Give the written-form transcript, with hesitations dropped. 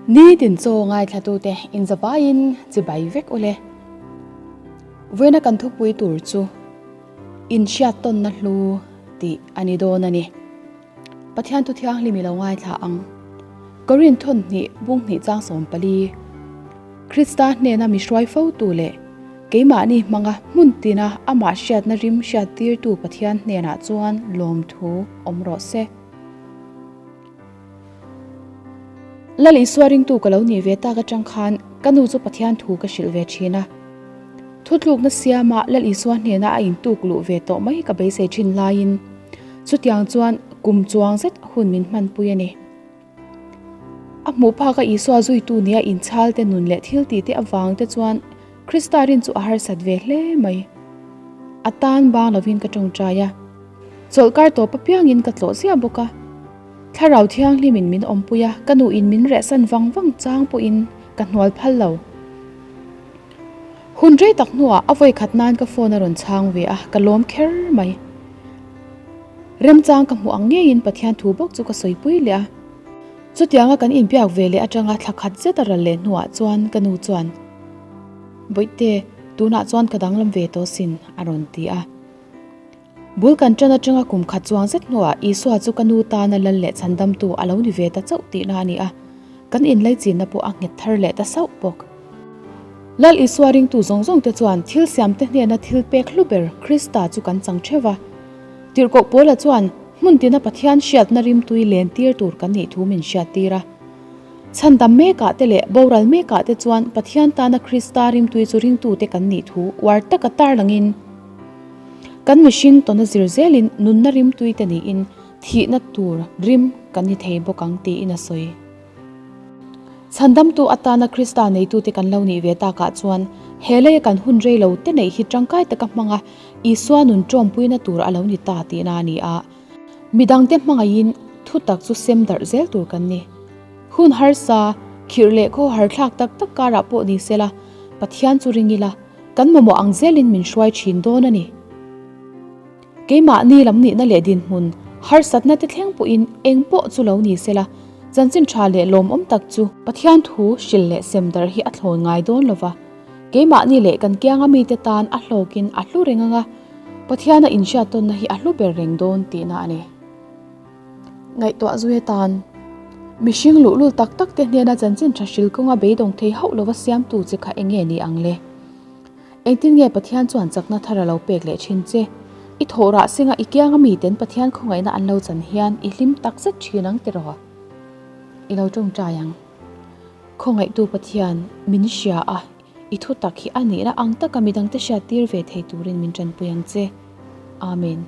Nitin chaw ngaithlatute inzavaiin chibai vek ule. Vawiina kan thupui tur chu inhriattawnna hlu tih a ni dawn a ni. Pathian thu thianghlim i lo ngaithla ang. Korinth thawn hnih bung hnih chang 14 Krista hnena mi hruai fo tu leh keimahni hmanga hmun tina amah hriatna rim hriattirtu Pathian hnenah chuan lawmthu awm rawh se. Lal Isua ringtu ka lo nih ve tak atang khan ka nu chu Pathian thu ka hrilh ve thin a. Thutlukna siama Lal Isua hnena a intuk luh ve tawh mai ka beisei thin laiin chutiang chuan kum chuang zet hun min hmanpui a ni. A hmuh phaka Isua zuitu nia inchhal te nun leh thil tih te avang te chuan Krista rin chu a harsat ve hle mai. A tan bang lovin ka tawngtai a. Chawlhkar tawp apiangin ka tlawh ziah bawk a. Thlarau thianghlimin min awmpui a, ka nuin min rehsan vang vang chang pawhin ka hnual phal lo. Hun rei tak hnuah a vawi khat nan ka phone a rawn chhang ve a, ka lawm kher mai. Remchang ka hmuh ang ngeiin Pathian thu bawk chu ka sawipui leh a. Chutianga kan inbiak ve leh atanga thla khat zet a ral leh hnuah chuan ka nu chuan, Bawihte, tunah chuan ka danglam ve tawh sin, a rawn ti a. Bul kan ṭan aṭanga kum khat chuang zet hnuah Isua chu ka nu tana lal leh chhandamtu a lo ni ve ta chauh tihna a ni a, kan inlaichinna pawh a nghet thar leh ta sauh bawk. Lal Isua ringtu zawng zawngte chuan thil siamte hnena thil pek hlu ber Krista chu kan chang ṭheuh va. Tirhkoh Paula chuan hmun tina Pathian hriatna rimtui len tir tur kan nih thu min hriattir a. Chhandam mekah te leh boral mekah te chuan Pathian tana Krista rimtui chu ringtute kan nih thu uar taka tarlangin, Kan mihring tawna zir zelin nunna rimtui te niin thihna tur rim kan ni thei bawk ang tiin a sawi. Chhandamtu atana Krista neitute kan lo nih ve takah chuan he leia kan hun rei lo te neih hi tangkai taka hmanga Isua nun tawmpuina tur a lo ni ta tihna a ni a. Midangte hmangaihin thutak chu sem darh zel tur kan ni. Hun harsa, khirh leh khawhar thlak tak tak karah pawh ni sela Pathian chu ring ila, Kan mamawh ang zelin min hruai thin dawn a ni. Keimahni lam nihna leh dinhmun harsatna te thleng pawhin eng pawh chu lo ni sela, chanchin tha leh lawmawm tak chu Pathian thu hrilh leh sem darh hi a thlawn ngai dawn lova, keimahni leh kan kianga mite tan a hlawkin a hlu reng anga Pathiana inhriattawnna hi a hlu ber reng dawn tihna a ni. Ngaihtuah zui atan, mihring luhlul tak tak te hnena chanchin tha hril kawnga beidawng thei hauh lova siamtu che kha eng nge ni ang le? Engtin nge Pathian chuan chakna thar a lo pek leh thin che? I thawh rah singa i kianga miten Pathian khawngaihna an lo chan hian i hlim tak zet thin ang tiraw? I lo tawngtai ang. Khawngaihtu Pathian, min hria a, i thu tak hi a nihna ang taka midangte hriattir ve thei turin min tanpui ang che. Amen.